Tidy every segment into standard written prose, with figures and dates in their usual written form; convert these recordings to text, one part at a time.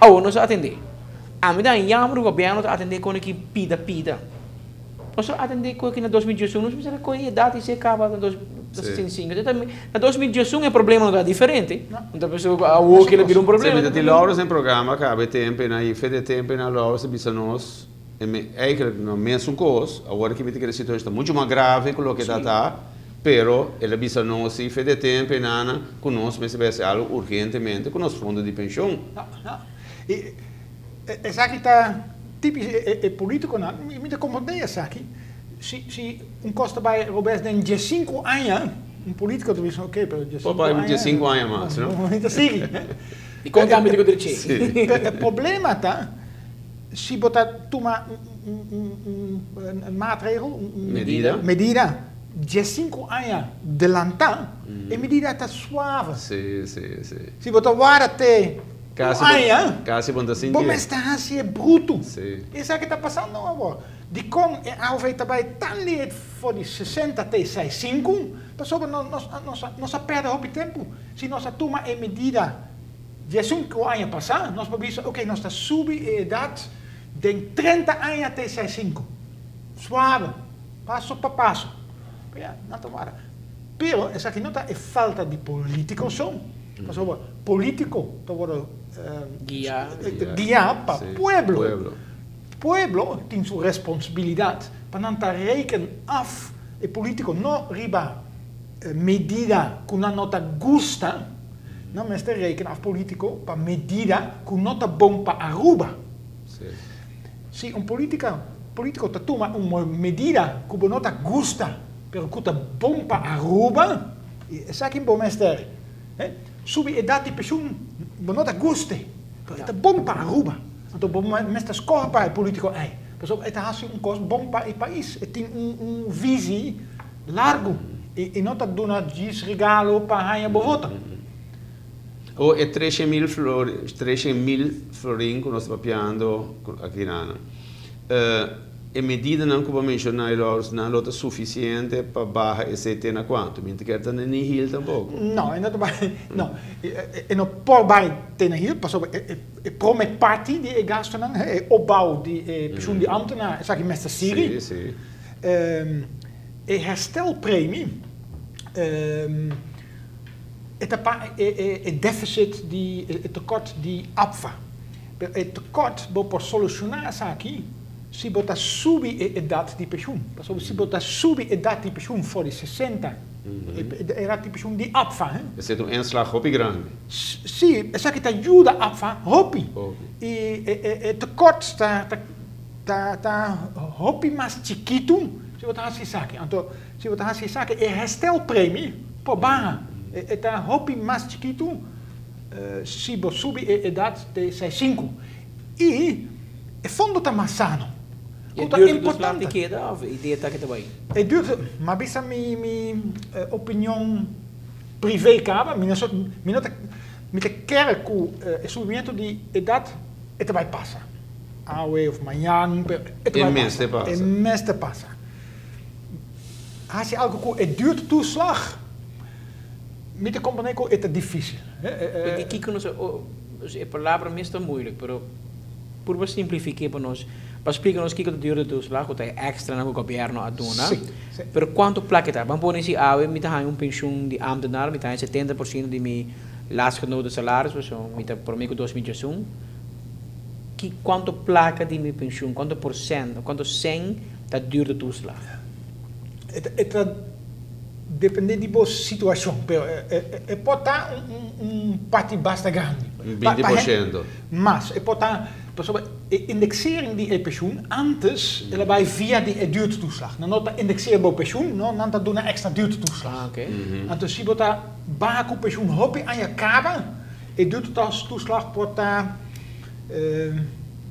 Awor nos a atendé. Ami ta jammer ku gobièrnu ta atendé kon aki pida pida. Nos a atendé ku aki na 2011, nos mester a kohe edat i se kaba na 2005. Na 2011 e problema no ta diferente. No ta pensa ku awor kila bira un problema. Si, mi ta tin Laurens den programa kaba e tempu na i fe di e tempu na Laurens a bisa nos eigenlijk no mesun kos, awor aki mi ta kere situacion ta mucho mas grave ku loke ta ta, pero el a bisa nos si fe di e tempu nana ku nos mester bai hasi algo urgentemente ku nos fondo di penshon. I esaki ta típico e politiconan, mi ta comprende esaki, si si un cos ta bay robes den 15 aña, un politico ta bisa ok, pero 15 aña, 15 aña mas, no? Mi ta sigui. I con cambio di cu drechi? Pero e problema ta, si bo ta tuma un maatregel, un medida, medida 15 aña delanta, e medida ta suave. Si, si, si. Si bo ta warda te Casi aña, casi bo ta sinti. Bo mester haci e bruto. Si. Esaki ta pasando awor. Dicon e AOV ta bay tan lihe for di 60 te 65? Pasobra nos a perde hopi tempo. Si nos a tuma e medida 15 aña pasa, nos por bisa, ok, nos ta subi e edad den 30 aña te 65. Suave, paso pa paso. Pero ya, nan ta warda. Pero esaki no ta e falta di politico so. Pasobra politico ta wordo guia pa pueblo. Pueblo tin su responsabilidad pa nan ta reken af e politico no riba medida cu nan no ta gusta, nan mester reken af politico pa medida cu no ta bon pa Aruba. Si un politico ta tuma un medida cu bo no ta gusta pero cu ta bon pa Aruba, esaki bo mester subi edad di pensioen, bo no ta guste, pero e ta bon pa Aruba. Anto bo mester scoge pa e politico ey, pasobra e ta haci un cos bon pa e pais, e tin un visie largo y no ta duna djis regalo pa haña bo voto. O e 300.000 flor, 300.000 florin cu nos ta papiando aki nan. E medidanan cu bo a menciona, Laurens, nan lo ta suficiente pa baha esey te na cuanto? Mi no ta kier ta na nihil tampoco. No, e no ta bai, no, e no por bai te na nihil pasobra e prome parti di e gastonan, e opbouw di e pensioen di ambtenaar, esaki mester sigui. Si, si. E herstelpremie, e ta pa e deficit di, e tekort di APFA. Pero e tekort bo por soluciona esaki si bo ta subi e edad di pensioen. Pasobra si bo ta subi edad di pensioen for di 60, e edad di pensioen di APFA, he. Esei ta un inslag hopi grandi. Si, esaki ta yuda APFA hopi. I e tekort ta hopi mas chikitu si bo ta hasi esaki. Anto si bo ta hasi esaki e herstelpremie por baha. E ta hopi mas chikitu si bo subi e edat te 65. I e fondo ta mas sano. E duurtoeslag ta keda of e idea ta ke ta bai? E duurtoeslag, m'a bisa mi opinion privé kaba, mi no mi no ta mi ta kere ku e subimentu di edat e ta bai pasa. Awe of mañan, pero e ta bai pasa. E mester pasa. Hasi algu ku e duurtoeslag, mi ta komprendé ku e ta difísil. Pero di kiko nos e palabra mes ta moeilijk, pero purba simplifiké pa nos, pa splika nos kiko ta duurtoeslag, ku ta e èkstranan ku gobièrnu a duna. Pero kuantu plaka e ta? Ban pone si awe mi ta haña un penshun di ámtenar, mi ta haña 70% di mi laatstgenoten salaris, pasobra mi ta promé ku 2021. Ki kuantu plaka di mi penshun, kuantu porsènt, kuantu sèn ta duurtoeslag? E ta depende di bo situashon, pero e por ta un parti basta grandi. Un 20%. Mas, e por ta, pasobra e indexering di e penshun antes el a bai via di e duurtoeslag. Nan no ta indexeer bo penshun, no, nan ta duna extra duurtoeslag. Ah, oké. Anto si bo ta baha ku penshun hopi aña kaba, e duurtoeslag por ta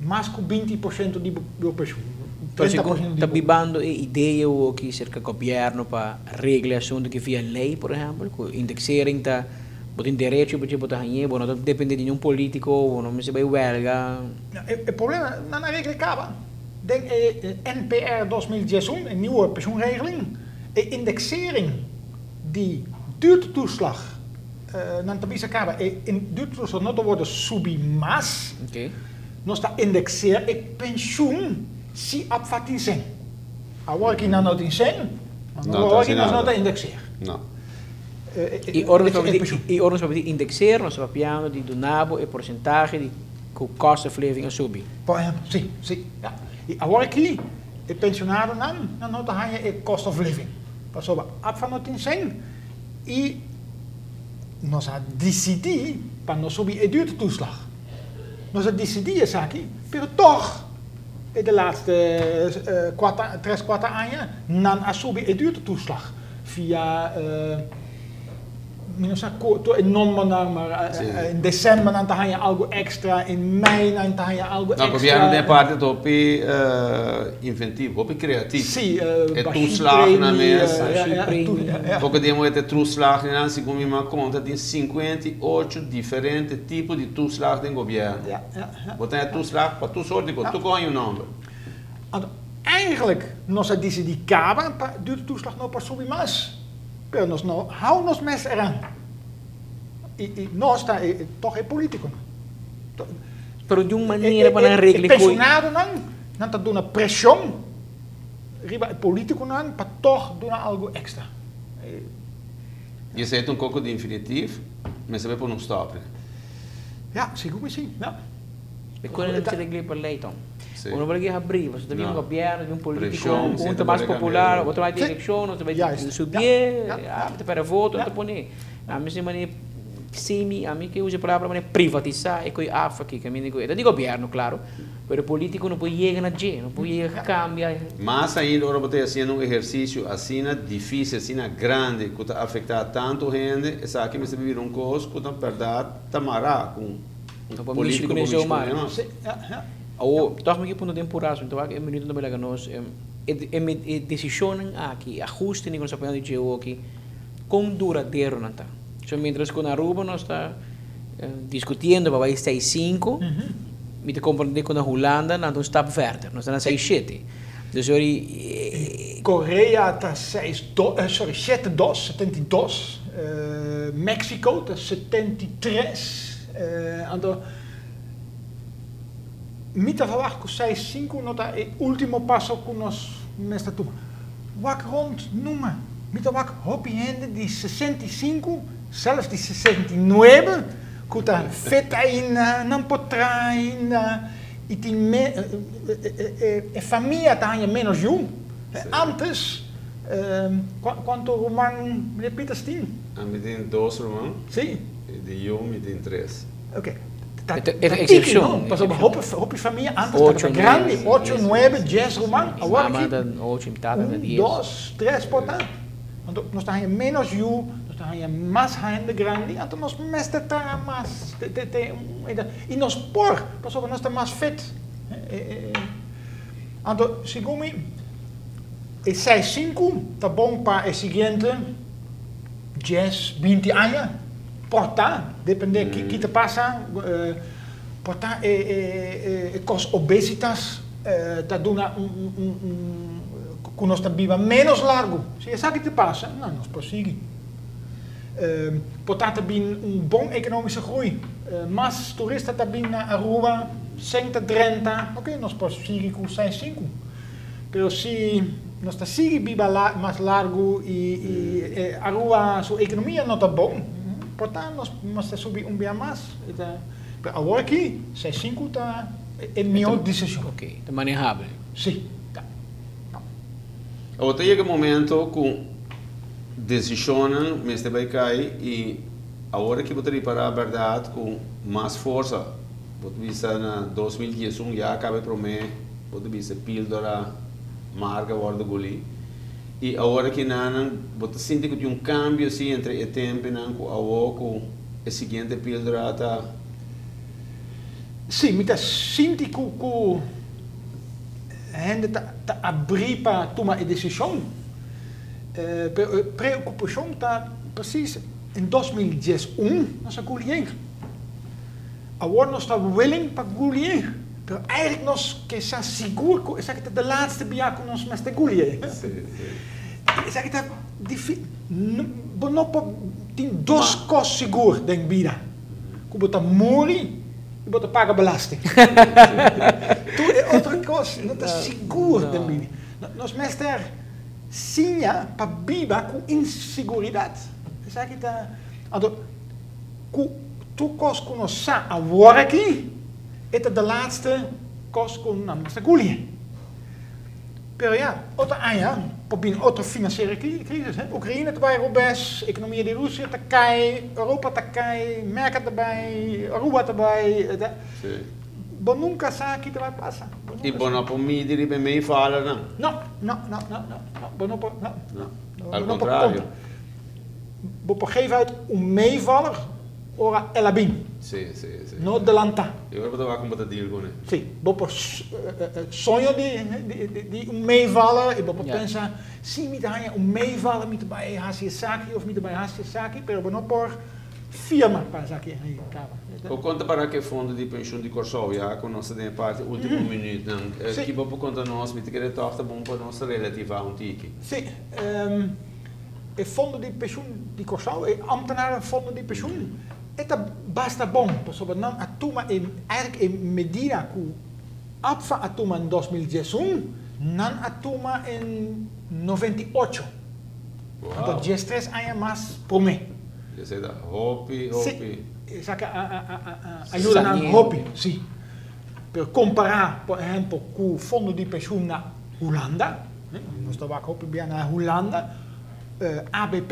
mas ku 20% di bo penshun. Pero segun ta bibando e idea awoki serka gobièrnu pa regla e asuntu ki via lei, por ehèmpel, ku indexering ta bo tin derecho pa dje bo ta hañ'é, bo no ta dependé di niun polítiko, bo no mester bai wèlga. E problema nan a regla kaba den e NPR 2011, e nieuwe pensioenregeling, e indexering di duurtoeslag. Nan ta bisa caba e duurtoeslag no ta wordo subi mas. Nos ta indexeer e pensioen si APFA tin cen. Awor aki nan no tin cen, awor aki nos no ta indexeer. No. Y ora nos papia di indexeer, nos ta papiando di duna bo e porcentahe di cu cost of living a subi. Por ehempel, si, si. Ja. Y awor aki e pensionadonan nan no ta haya e cost of living. Pasobra APFA no tin cen y nos a dicidi pa no subi e duurtetoeslag. Nos a dicidi esaki, pero toch e de laatste cuater, tres, cuater aña nan a subi e duurtetoeslag via, mi no sa tur e nombernan, maar in december nan ta haya algo extra, in mei nan ta haya algo extra. No, gobierno den parte ta hopi inventivo, hopi creativo. Si, e toeslagnan mes. Poko dia moe e toeslagnan, segun mi a konta, tin 58 diferente tipo di toeslag den gobierno. Bo ta haya toeslag pa tur soort di kos, tur kos haña un nomber. Anto, eigenlijk nos a disidí kaba pa duurtoeslag no por subi mas. Pero nos no hou nos mes eraan. I nos ta toch e politiconan. Pero di un manera pa nan regla e pensionadonan, nan ta duna presion riba e politiconan pa toch duna algo extra. I esei ta un koko definitief, mester bay pone un stop. Ja, sigur mi si, ja. E kos nan mester regl'é pa lei ton. Bo no por lag'é habrí, pasobra ta bin un gobièrnu, ta bin un polítiko, un ta mas popular, otro bai den elekshon, otro bai subié, ta pèrdè voto, ta pone. Ami si manera semi, ami ke usa e palabra manera privatisá e koe af aki, kaminda ku e ta di gobièrnu klaro, pero e polítiko no por yega na dje, no por yega kambia. Mas ainda ora bo ta hasiendo un ehersisio asina difísil, asina grandi ku ta afektá tantu hende, esaki mester bira un kos ku ta bèrdat ta mará ku No por mishi ku ne zomaar. Awor, tòg mi ke punta den purazo, mi ta wak e minuto ta bai laga nos, e desishonnan aki, e ahustenan ku nos ta poniendo di dje oki, kon duradero nan ta? So, mientras ku na Aruba nos ta diskutiendo pa bai seis sinku, mi ta komprende ku na Hulanda nan ta un stap verder, nos ta na seis shete. Dus ori. Korea ta seis dos, sorry, shete dos, 72. Mexico ta 73. Anto mi ta verwacht ku seis sinku no ta e ultimo paso ku nos mester tuma. Wak rond numa. Mi ta wak hopi hende di 65, zelfs di 69, ku ta fit ainda, nan por traha ainda i tin me e famia ta haña ménos yu. Antes, kuantu ruman meneer Pieters tin? Ami tin dos ruman. Si. I di yu mi tin tres. Ok. Ta tiki, no? Pasobra hopi, hopi famia antes tabata grandi, ocho, nuebe, dies ruman. Awor aki, un, dos, tres por ta. Anto nos ta haña ménos yu, nos ta haña mas hende grandi, anto nos mester traha mas. I nos por, pasobra nos ta mas fit. Anto, segun mi, e seis sinku ta bon pa e siguiente 10, 20 aña, por ta, depende ki ta pasa, por ta e kos obesitas ta duna un ku nos ta biba ménos largu. Si esaki ta pasa, no, nos por sigui. Por ta ta bin un bon ekonomische groei, mas turista ta bin na Aruba, sèn ta drenta, oke, nos por sigui ku seis sinku. Pero si nos ta sigui biba mas largu i Aruba su ekonomia no ta bon, por ta nos mester subi un bia mas. Pero awor aki seis sinku ta e mihó desishon. Oke, ta manehabel. Si, ta. Awor ta yega e momento ku desishonnan mester bai kai i awor aki bo ta ripará bèrdat ku mas forsa. Bo ta bisa na 2011 ya a kaba e promé. Bo ta bisa píldora marga wòrdu gulí. I awor aki nanan bo ta sinti ku tin un kambio si entre e tempunan ku awor ku e siguiente píldora ta. Sí, mi ta sinti ku ku hende ta ta abrí pa tuma e desishon. Pero e preokupashon ta presis en 2011 nos a gulié. Awor nos ta willing pa gulié. Pero eigenlijk nos ke sa sigur ku esaki ta de laatste bia ku nos mester gulié. Esaki ta difí, bo no por Tin dos kos sigur den bida: ku bo ta muri i bo ta paga belasting. Tur e otro kos no ta sigur den bida. Nos mester siña pa biba ku inseguridat. Esaki ta anto ku tur kos ku nos sa awor aki, e ta de laatste kos ku nan mester gulie. Pero ya, otro aña por bini otro financiero crisis. Oekraïne ta bai robes, economia di Rusia ta kai, Europa ta kai, Merka ta bai, Aruba ta bai. Bo nunca sa ki ta bai pasa. I bo no por midi riba e meevallernan. No, no, no, no, no, no. Bo no por, no. No, al contrario. Bo por geef uit un meevaller ora el a bin. No delantá. I ora bo ta wak kon bo ta deal kuné. Sí, bo por soño di un meevaller i bo por pensa, si mi ta haña un meevaller mi ta bai hasi esaki of mi ta bai hasi esaki, pero bo no por firma pa esaki ei kaba. Bo konta para ku e fondo di penshun di Kòrsou ya ku nos ta den e parti último minütnan. Ki bo por konta nos? Mi ta kere tòg ta bon pa nos relativá un tiki. Sí. E fondo di penshun di Kòrsou, e ámtenaren fondo di penshun, e ta basta bon pasobra nan a tuma e eigenlijk e medida ku APFA a tuma in 2011, nan a tuma in 98. Anto 13 aña mas promé. Esei ta hopi, hopi. Sí, esaki a yuda nan hopi, sí. Pero kompará, por ehèmpel, ku fondo di penshun na Hulanda, Nos ta wak hopi bia na Hulanda, ABP,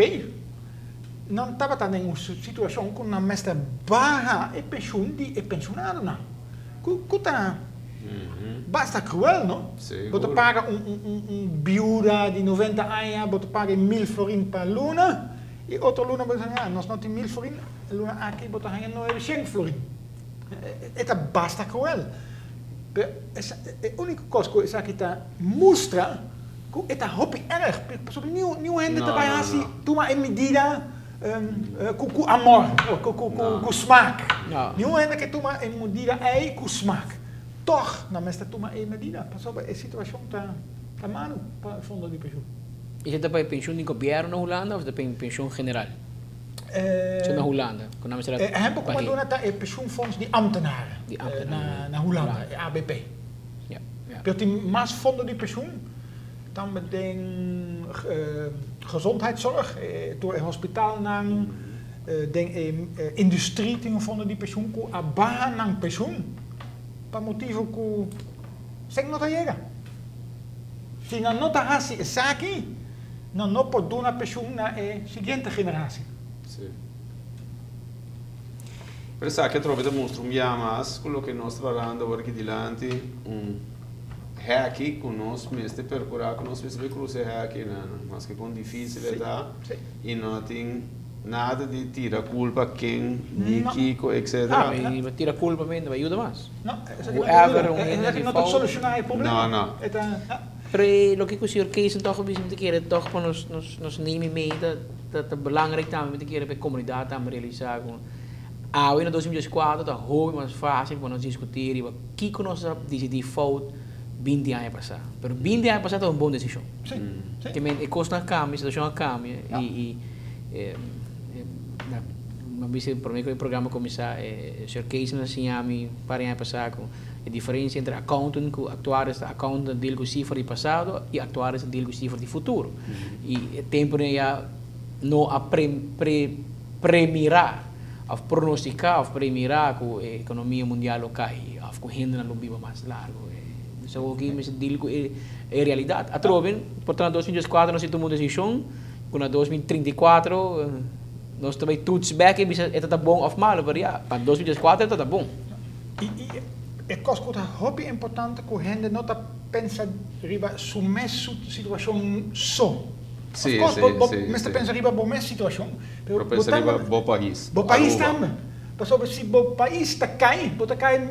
nan tabata den un situashon ku nan mester baha e penshun di e penshonadonan. Ku ta basta kruel, no? Bo ta paga un biuda di 90 aña, bo ta paga e 1000 florin pa luna, i otro luna bo ta bisa, nos no tin 1000 florin, e luna aki bo ta haña 900 florin. E ta basta kruel. Pero e úniko kos ku esaki ta mustra ku e ta hopi erg, pasobra niun hende ta bai hasi tuma e medida ku amor, ku smaak. Niun hende ke tuma e medida ei ku smaak. Tòg nan mester tuma e medida pasobra e situashon ta malu pa e fondo di penshun. Esei ta pa e penshun di gobièrnu na Hulanda òf ta pa e penshun general? Esei na Hulanda. Ku nan mester a E ehempel ku mi a duna ta e pensioenfonds di ambtenaren na Hulanda, e ABP. Pero tin mas fondo di pensioen, tambe den gezondheidszorg, tur e hospitalnan, den e industrie tin un fondo di pensioen ku a baha nan pensioen pa motibu ku esaki no ta yega. Si nan no ta hasi esaki, nan no por duna pensioen na e siguiente generatie. Sí. Pero esaki atrobe ta mustra un bia mas ku loke nos ta parlando awor aki dilanti, un hèki ku nos mester perkurá ku nos mester bai krusa e hèki nan, maske kon difísil e ta, i no tin nada di tira kulpa ken, ni kiko, etcetera. Ah, i tira kulpa mi no ta yuda mas. No, esaki no ta yuda, esaki no ta solushoná e problema. No, no. Pero e loke ku señor Keesen tòg a bisa mi ta kere tòg pa nos nos neem mee ta ta belangrijk tambe mi ta kere pa e komunidat tambe realisá ku awe na 2024 ta hopi mas fásil pa nos diskutí riba kiko nos a disidí fout 20 aña pasá. Pero 20 aña pasá ta un bon desishon. Ke men e kosnan a kambia, e situashon a kambia i mi a bisa promé ku e programa kuminsá e señor Keesen a siña mi un par di aña pasá ku E diferencia entre accountant cu actuaris ta accountant ta deal cu cifra di pasado y actuaris ta deal cu cifra di futuro. Y e tempo den ya no a pre pre premira of pronostica of premira cu e economia mundial lo cay of cu hendenan lo biba mas largo. Dus awor aki mester deal cu e realidad. Atrobe, por ta na 2024 nos a tuma un decision cu na 2034 nos ta bay toets bek y bisa e ta ta bon of malo, pero ya, pa 2024 e ta ta bon. I e kos ku ta hopi importante ku hende no ta pensa riba su mes situashon so. Sí, Of kos sí, bo sí, mester sí. pensa riba bo mes situashon, pero Pero bo pensa riba tambe bo pais, bo pais Aruba. tambe. Pasobra si bo pais ta kai, bo ta kai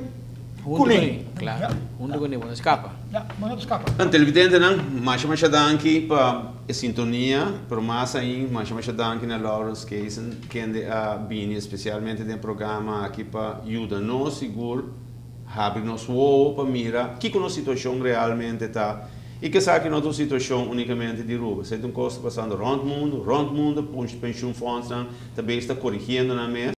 Huntu kuné. kuné, klaro. Ja. Huntu kuné, bo no skapa. Ja, bo no ta skapa. Televidentenan, masha masha danki pa e sintonia, pero mas ain masha masha danki na Lawrence Keesen kende a bini especialmente den programa aki pa yuda nos sigur habri nos wowo pa mira kiko nos situacion realmente ta. I ku esaki no ta un situashon únikamente di Aruba. Esei ta un kos pasando rònt mundu, rònt mundu, pensioenfonds tambe ta korigiendo nan mes.